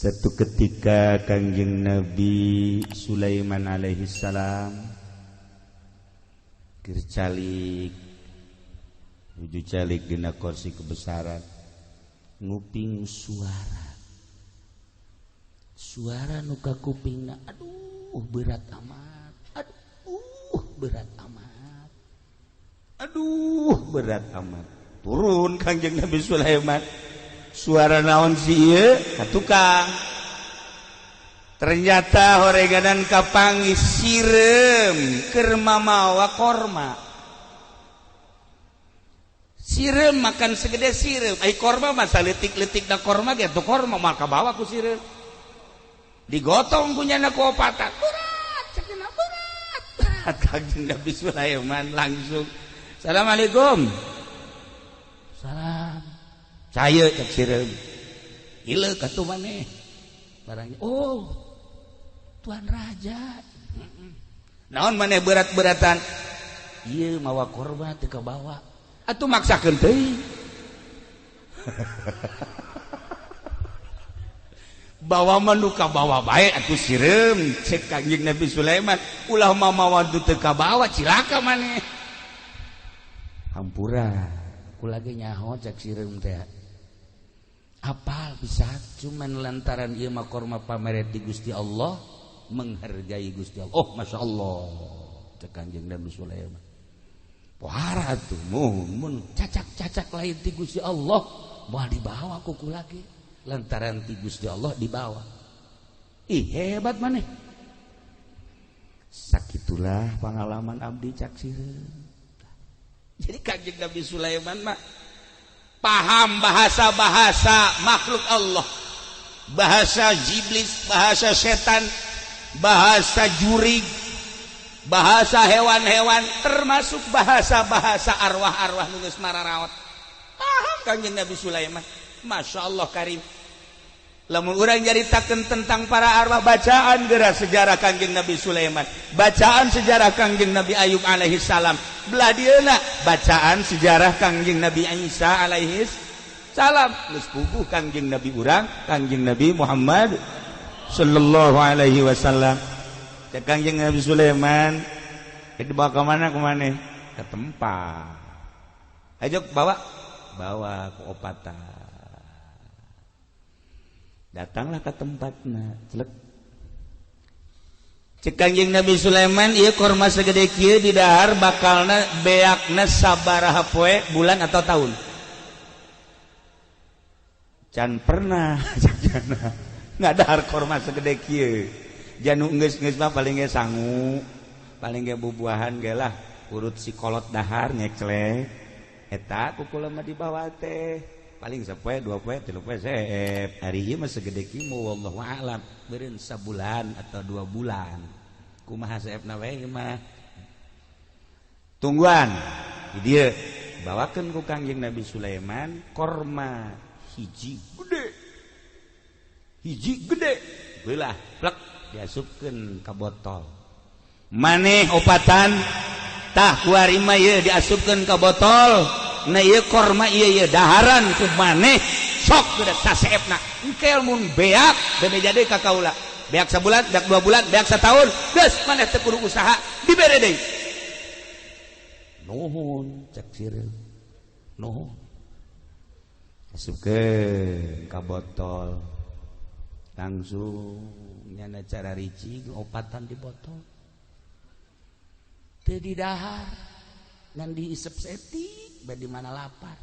Satu ketika Kangjeng Nabi Sulaiman alaihi salam keur calik nuju calik dina kursi kebesaran nguping suara suara nu ka kupingna, aduh berat amat, aduh berat amat, aduh berat amat. Turun Kangjeng Nabi Sulaiman, suara naon sih ieu? Ka tukang. Ternyata horeganan kapanggih sireum keur mamawa korma. Sireum makan segede sireum, ai korma mah saleutik-leutik da korma ge tuh korma mah kabawa ku sireum. Digotong ku nyana ku opatan. Berat cenah, berat. Berat. Kangjeng Nabi Sulaiman langsung, "Assalamualaikum." Salam. Caya cek sireum. Ieu katuh maneh. Barangnya, oh, Tuan Raja. Naon maneh berat-beratan? Ieu mawa korma teu kabawa. Atuh maksakeun teuing. Bawa mah nu kabawa bae atuh sireum cek Kangjeng Nabi Sulaiman. Ulah mamawa nu teu kabawa cilaka maneh. Hampura. Kula ge nyaho cek sireum teh. Apal bisa cuman lantaran ieu mah korma pameret di Gusti Allah, menghargai Gusti Allah. Oh, Masya Allah cek Kangjeng Nabi Sulaiman. Pohara tuh mun cacak-cacak lain ti Gusti Allah moal dibawa ku kula ge. Lantaran ti Gusti Allah dibawa. Ih, hebat maneh. Sakitulah pengalaman abdi cak sireum. Jadi Kangjeng Nabi Sulaiman mah paham bahasa-bahasa makhluk Allah, bahasa iblis, bahasa setan, bahasa jurig, bahasa hewan-hewan, termasuk bahasa-bahasa arwah-arwah nu geus mararaot. Paham Kangjeng Nabi Sulaiman. Masya Allah karim. Lamun urang nyaritakeun tentang para arwah, bacaan geura sejarah Kangjeng Nabi Sulaiman, bacaan sejarah Kangjeng Nabi Ayub alaihi salam, belah dieuna bacaan sejarah Kangjeng Nabi Isa alaihi salam, geus puguh Kangjeng Nabi urang, Kangjeng Nabi Muhammad sallallahu alaihi wasallam. Cek Kangjeng Nabi Sulaiman, dibawa ke mana kemana? Ke tempat. Ayo bawa, bawa ke opatan. Datanglah ke tempatna, celek. Cek Kangjeng Nabi Sulaiman, ieu korma segede kieu di dahar bakalna beakna sabaraha poe, bulan atau tahun. Can pernah jana ngadahar korma segede kieu. Janu geus-geus mah paling ge sangu, paling ge bubuahan ge lah, urut si kolot dahar nyeklek. Eta ku kula mah dibawa teh. Paling sapoe, dua poe, tilu poe seep. Hari ieu mah segede kieu wallahu a'lam, beureun sabulan atau 2 bulan. Kumaha seepna we mah. Tungguan di dieu bawakeun ku Kangjeng Nabi Sulaiman korma hiji gede. Hiji gede. Beulah plek diasupkeun ka botol. Maneh opatan tah kuari mah ieu diasupkeun ka botol. Nah ieu korma ieu ieu daharan ku maneh sok geus saseepna. Engke mun beak bebeja deui ka kaula. Beak sabulan, beak 2 bulan, beak satahun, geus maneh teu kudu usaha dibere deui. Nuhun cek sireum. Nuhun. Asupkeun ka botol. Langsung nyana cara ricing opatan di botol. Teu didahar ngan diisep setik bae di mana lapar.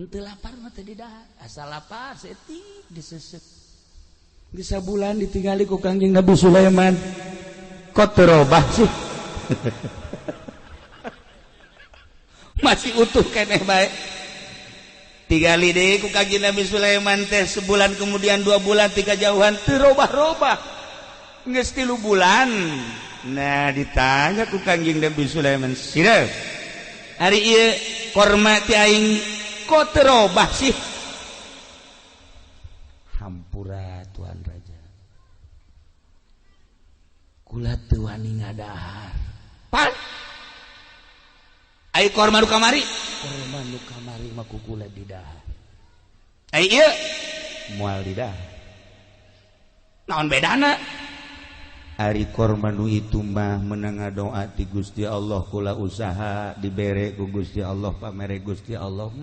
Henteu lapar mah teu didahar, asal lapar setik disesep. Geus sabulan ditinggali ku Kangjeng Nabi Sulaiman. Kok teu robah sih? Masih utuh keneh bae. Tigali deui ku Kangjeng Nabi Sulaiman teh sebulan kemudian 2 bulan 3 jauhan teu robah-robah. Geus 3 bulan. Nah ditanya ku Kangjeng Nabi Sulaiman, "Sireuh, hari ieu korma ti aing kok teu robah sih?" Hampura Tuan Raja. Kula teu wani ngadahar. Pan. Ai korma nu kamari? Korma nu kamari mah ku kula didahar. Ai ieu moal didahar. Naon bedana? Ari korma nu itu mah menang doa ti Gusti Allah kula usaha dibere ku Gusti Allah pamere Gusti Allah.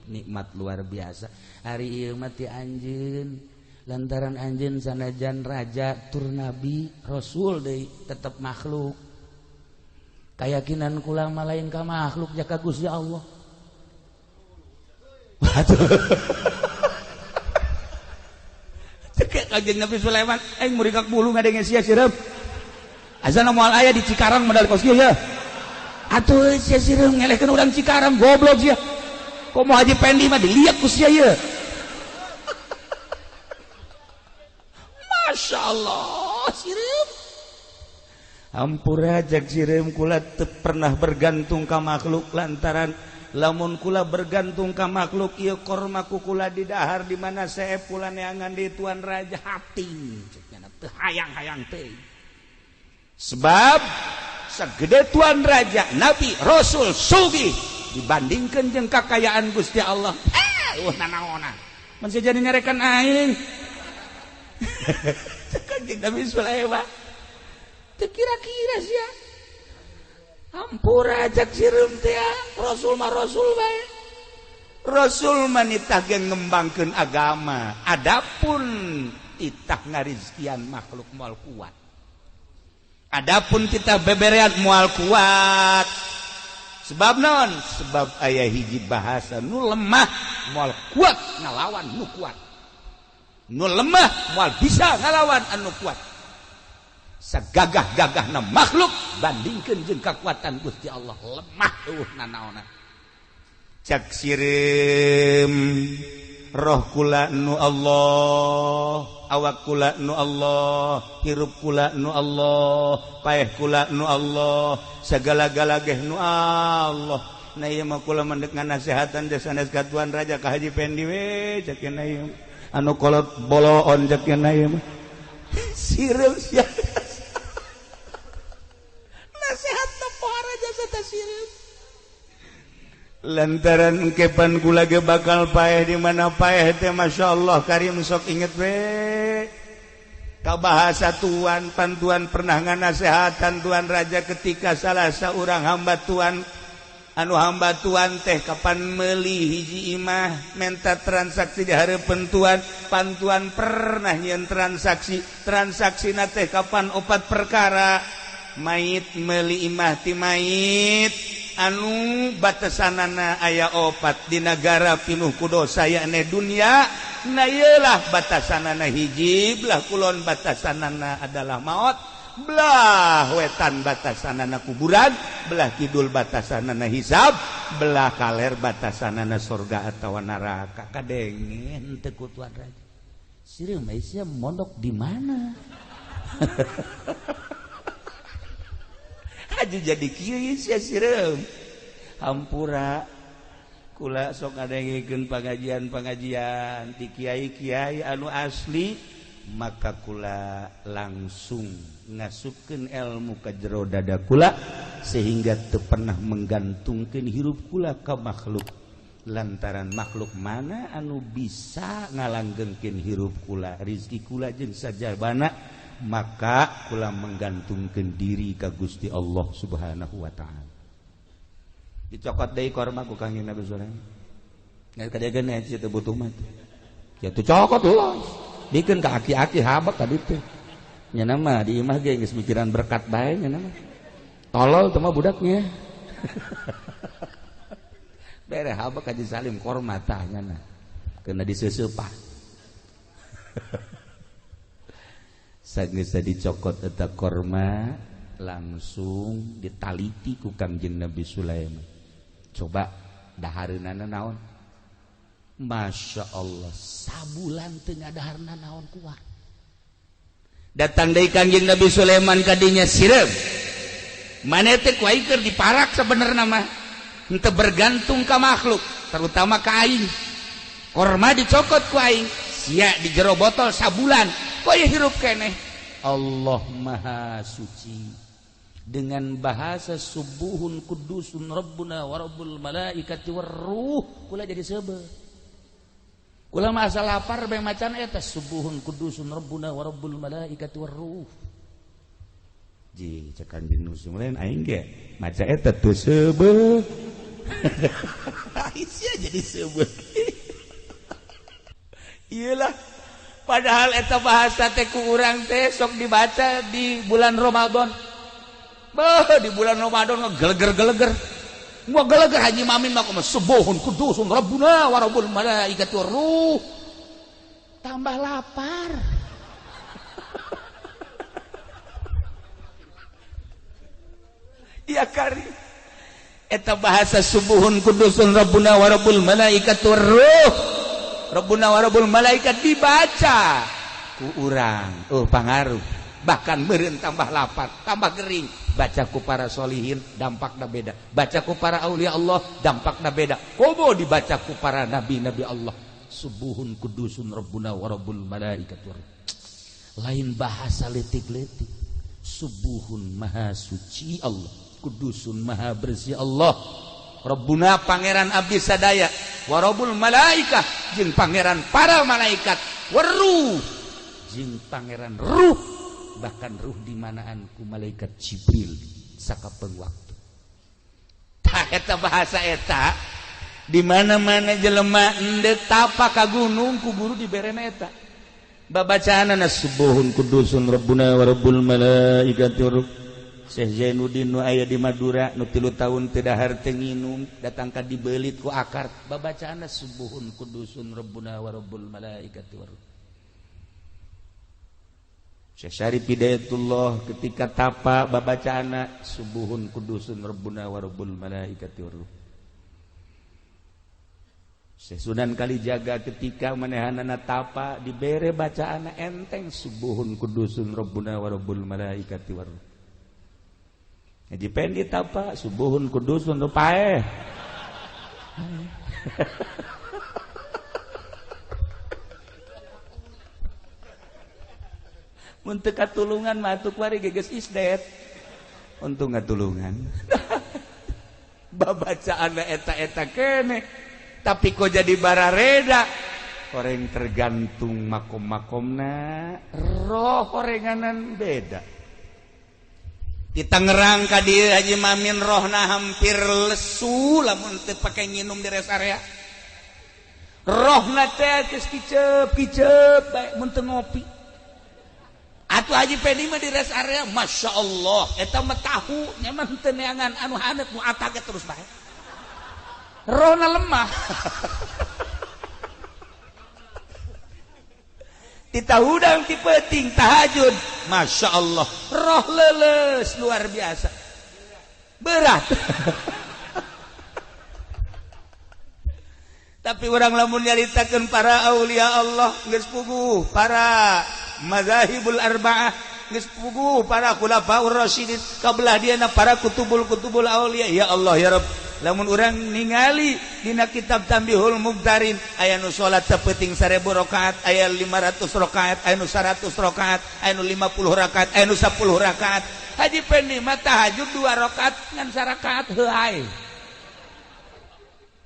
Nikmat luar biasa. Ari ieu mah ti anjeun lantaran anjeun sanajan raja tur nabi rasul deui tetep makhluk. Kayakinan kula mah lain ka makhluk jaka Gusti Allah. Cek Kanjeng Nabi Sulaiman aing muringkak bulu ngadenge sia sireum. Azan moal aya di Cikarang modal kos kieu ya. Atuh sia sireum ngelehkeun urang Cikarang goblok sia. Komo Haji Pendi mah diliak ku sia ieu. Masya Allah sireum. Hampura jak sireum kula teu pernah bergantung ka makhluk lantaran lamun kula bergantung ka makhluk ieu korma ku kula didahar di mana seep kula neangan di tuan raja hati teu hayang-hayang teh. Sebab segede tuan raja nabi rasul sugih dibandingkeun jeung kakayaan Gusti Allah eueuh nanaonan mun jadi nyarekan aing. Cek Nabi Sulaiman teu kira-kira sia. Hampura ajak sireum teh rasul mah rasul bae. Rasul mah nitah ge ngembangkeun agama, adapun titah ngarizkian makhluk moal kuat. Adapun titah beberean moal kuat. Sebab naon? Sebab aya hiji bahasa nu lemah moal kuat ngalawan nu kuat. Nu lemah moal bisa ngalawan anu kuat. Sagagah-gagahna makhluk bandingkeun jeung kakuatan Gusti Allah lemah eueuh nanaonan. Cak sireum roh kula nu Allah, awak kula nu Allah, hirup kula nu Allah, paeh kula nu Allah, sagala-gala geh nu Allah. Nah ieu mah kula mendek nganasehatan teh sanes ka tuan raja ka Haji Pendi we cak cenah ieu. Anu kolot boloon cak cenah ieu mah. Sireum sia. Nasihat pohara jasa tasireum. Lantaran kepan kula ge bakal paeh di mana paeh teh masyaallah karim sok inget we. Ka bahasa tuan pantuan pernah nganasehatan tuan raja ketika salah saurang hamba tuan anu hamba tuan teh kapan meuli hiji imah menta transaksi di hareupeun tuan pantuan pernah nyieun transaksi transaksina teh kapan opat perkara mayit meuli imah ti mayit anu batasanana aya opat di nagara pinuh ku dosa yakni dunia na ieulah batasanana hiji belah kulon batasanana adalah maot belah wetan batasanana kuburan belah kidul batasanana hisab belah kaler batasanana surga atawa neraka. Kadengen teu ku tuan raja sireum sia mondok di mana? Haji jadi kieu sia sireum. Hampura kula sok ngadengekeun pangajian-pangajian ti kiai-kiai anu asli maka kula langsung ngasupkeun ilmu ka jero dada kula sehingga teu pernah menggantungkeun hirup kula ka makhluk lantaran makhluk mana anu bisa ngalanggengkeun hirup kula rizki kula jeung sajabana maka kula menggantungkeun diri ka Gusti Allah Subhanahu wa taala. Dicokot deui korma ku Kangjeng Nabi Sulaiman. Ngan kadegeun aya teu butuh mah. Ya teu cokot los. Bikeun ka aki-aki habak ka ditu. Nya mah di imah ge geus mikiran berkat bae nya mah. Tolol teh mah budaknya. Bere habak Haji Salim korma tah nya na. Kena diseuseupa. Sageus dicokot eta korma langsung ditaliti ku Kangjeng Nabi Sulaiman. Coba dahareunana naon? Masya Allah, sabulan teu ngadaharna naon kuat. Datang deui Kangjeng Nabi Sulaiman kadinya sireum. Maneh teh ku aing keur diparak sabenerna mah. Henteu bergantung ka makhluk, terutama ka aing. Korma dicokot ku aing, sia di jero botol sabulan. Kok ya hirup keneh? Allah Maha Suci. Dengan bahasa subuhun kudusun rabbuna wa rabbul malaikati warruh kula jadi seubeuh. Kula mah asa lapar bae macan eta subuhun kudusun rabbuna wa rabbul malaikati warruh. Ji cek Kanjeng Rasul aing ge maca eta teu seubeuh. Sia jadi seubeuh. Iyalah padahal eta bahasa teh ku urang teh sok dibaca di bulan Ramadan. Beuh di bulan Ramadan ngegeleger-geleger. Ngegeleger Haji Mamin mah kumaha subuhun kudusun rabbuna wa rabbul malaikati warruh. Tambah lapar. Ya kari eta bahasa subuhun kudusun rabbuna wa rabbul malaikati warruh. Rabbuna wa rabbul malaikat dibaca ku urang. Oh pangaruh. Bahkan meureun tambah lapar, tambah gering. Baca ku para solihin dampakna beda. Baca ku para aulia Allah dampakna beda. Komo dibaca ku para nabi-nabi Allah. Subuhun kudusun rabbuna wa rabbul malaikat. Lain bahasa letik-letik. Subuhun maha suci Allah, kudusun maha bersih Allah. Rabbuna pangeran abdi sadaya, wa rabbul malaikah jeung pangeran para malaikat, waruh jeung pangeran ruh, bahkan ruh dimanaan ku malaikat Jibril sakapeung waktu. Tah eta bahasa eta di mana-mana jelema endek tapa ka gunung ku guru diberena eta. Babacaanana subuhun kudusun rabbuna wa rabbul malaikati ruh. Syekh Zainuddin nu aya di Madura nu 3 tahun teu dahar teu nginum datang ka dibeulit ku akar babacaanna subuhun kudusun rabbuna wa rabbul malaikati war. Syekh Syarif Hidayatullah ketika tapa babacaanna subuhun kudusun rabbuna wa rabbul malaikati war. Syekh Sunan Kalijaga ketika manehanana tapa dibere bacaanna enteng subuhun kudusun rabbuna wa rabbul malaikati war. Haji Pendi tapa subuhun kudusun rupae. Mun teu katulungan mah atuh kuari geus isdet. Untung ngatulungan. Babacaanna eta-eta keneh. Tapi kok jadi barareda. Koreng tergantung makom-makomna, roh korenganan beda. Di Tangerang ka dieu Haji Mamin rohna hampir lesu lamun teu pake nginum di rest area. Rohna teh geus kicep-kicep bae mun teu ngopi. Atuh Haji Pedi mah di rest area Masya Allah eta mah tahu nya mah teu neangan anu haneut nu atag terus bae. Rohna lemah. Tita hudang ti peuting tahajud Masya Allah roh leles luar biasa berat. Tapi orang lamun nyaritakeun para aulia Allah geus puguh para mazahibul arba'ah geus puguh para khulafaur rasyidin kabelah dieuna para kutubul-kutubul aulia. Ya Allah ya Rabb, lamun urang ningali dina kitab Tambihul Mubtarin aya nu salat sapenting 1000 rakaat, aya 500 rakaat, aya nu 100 rakaat, aya nu 50 rakaat, aya nu 10 rakaat. Haji Pendi mah tahajud 2 rakaat ngan sarakaat heuay.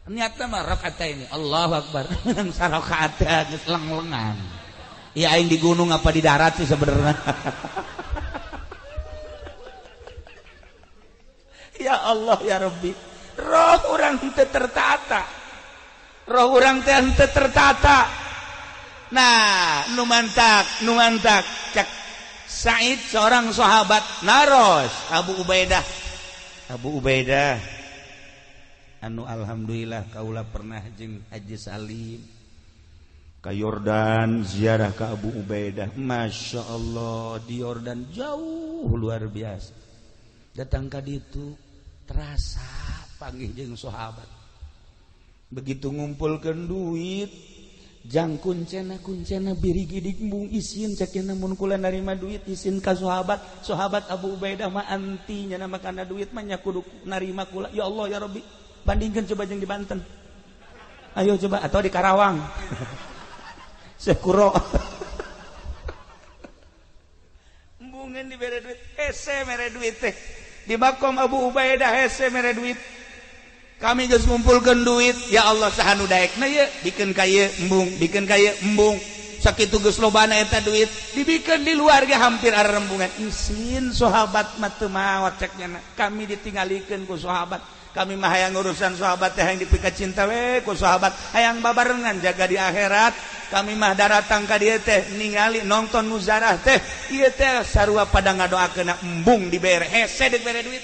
Niatna mah rakaat ini Allahu Akbar ngan sarakaat geus leng-lengan. Ya aing di gunung apa di darat sih sebenarnya. Ya Allah ya Rabbi, roh orang teu tertata, roh orang teu tertata. Nah, nu mantak cek Said seorang sahabat naros Abu Ubaidah anu alhamdulillah kaula pernah jeung Haji Salim ka Yordan ziarah ka Abu Ubaidah. Masya Allah di Yordan jauh luar biasa. Datang ka ditu terasa panggih jeung sahabat. Begitu ngumpulkeun duit jang kuncena birigidik mung isin cekena mun kula narima duit isin ka sahabat. Sahabat Abu Ubaidah mah anti nya makana duit mah nya kudu narima kula. Ya Allah ya Rabbi, bandingkeun coba jeung di Banten. Ayo coba atau di Karawang. Sekuro. Embungeun dibere duit, hese mere duit teh. Di makom Abu Ubaidah hese mere duit. Kami geus ngumpulkeun duit, ya Allah, saha nu daekna ye bikeun ka ieu embung, bikeun ka ieu embung. Sakitu geus lobana eta duit dibikeun di luar ge hampir arembungan. Isin sahabat mah teu maot cek nyana. Kami ditinggalikeun ku sahabat. Kami mah hayang urusan sahabat teh, hayang dipika cinta we ku sahabat, hayang babarengan jaga di akhirat. Kami mah daratang ka dieu teh ningali nonton muzarah teh, ieu teh sarua pada ngadoakeun embung dibere, hese dibere duit.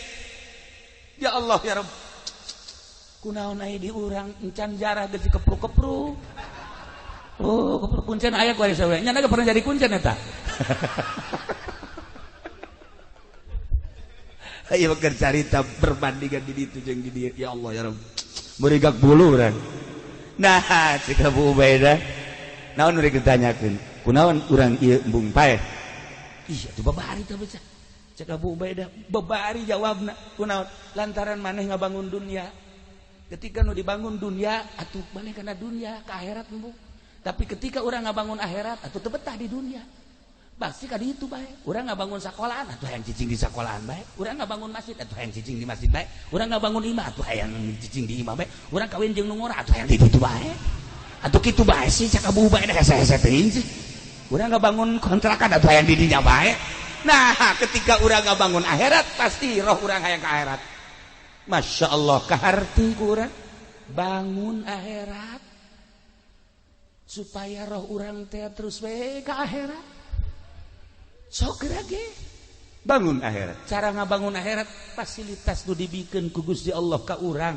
Ya Allah, ya Rabb, kunaon aya di urang encan jarah geus kepruk-kepruk. Oh, kepruk kuncen aya ku ari sawe nya pernah jadi kuncen eta. Ayo keur carita perbandingan di ditu jeung di dieu. Ya Allah, ya Rabb, meurigak bulu urang. Nah, cek Abu Ubaidah, naon nu ditanyakeun, kunaon urang ieu embung paeh? Ih, atuh babari teh bocah. Cek Abu Ubaidah, babari jawabna, kunaon? Lantaran maneh ngabangun dunia. Ketika nu dibangun dunia atuh maneh kana dunia, ke akhirat embung. Tapi ketika urang ngabangun akhirat atuh teu betah di dunia, pasti ka ditu bae. Urang ngabangun sekolahan atuh hayang cicing di sekolahan bae. Urang ngabangun masjid atuh hayang cicing di masjid bae. Urang ngabangun imah atuh hayang cicing di imah bae. Urang kawin jeung nu ngora atuh hayang di ditu bae. Atuh kitu bae sih, cak Abu Ubaidah, hese-hese teuing sih. Urang ngabangun kontrakan atuh hayang di dinya bae. Nah, ketika urang ngabangun akhirat pasti roh urang hayang ka akhirat. Masya Allah, kaharti kurang bangun akhirat supaya roh urang teh terus we ka akhirat. Sok ge bangun akhirat. Cara ngabangun akhirat, fasilitas nu dibikeun ku Gusti Allah ka urang.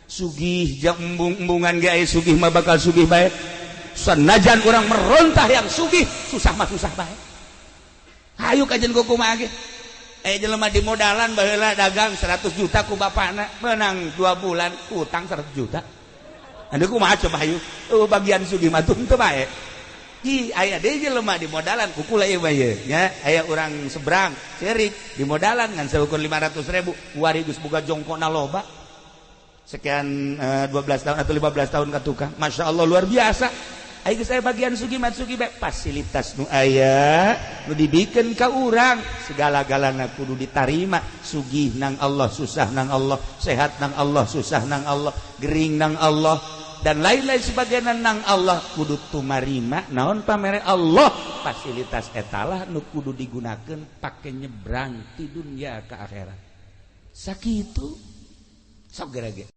Sugih jang embung-embungan ge aya sugih mah bakal sugih bae. Sanajan urang merontah yang sugih, susah mah susah bae. Hayu kajen kumaha ge. Jelema di modalan baheula dagang 100 juta ku bapakna, menang 2 bulan utang 100 juta. Anu kumaha coba hayu? Oh, bagian sugih mah teu bae. Ih, aya deui jelema di modalan ku kula ieu mah ye nya, aya urang seberang ceurik di modalan ngan saukur 500.000, wari geus boga jongkona loba. Sekian 12 tahun atau 15 tahun ka tukang. Masya Allah, luar biasa. Ayo saya bagian sugih mah sugih bae, fasilitas nu aya nu dibikeun ka urang segala-galana kudu ditarima. Sugih nang Allah, susah nang Allah, sehat nang Allah, susah nang Allah, gering nang Allah, dan lain-lain sebagainya nang Allah. Kudu tumarima naon pamere Allah. Fasilitas etalah nu kudu digunakeun pake nyebrang ti dunia ka akhirat. Sakitu sok gerage.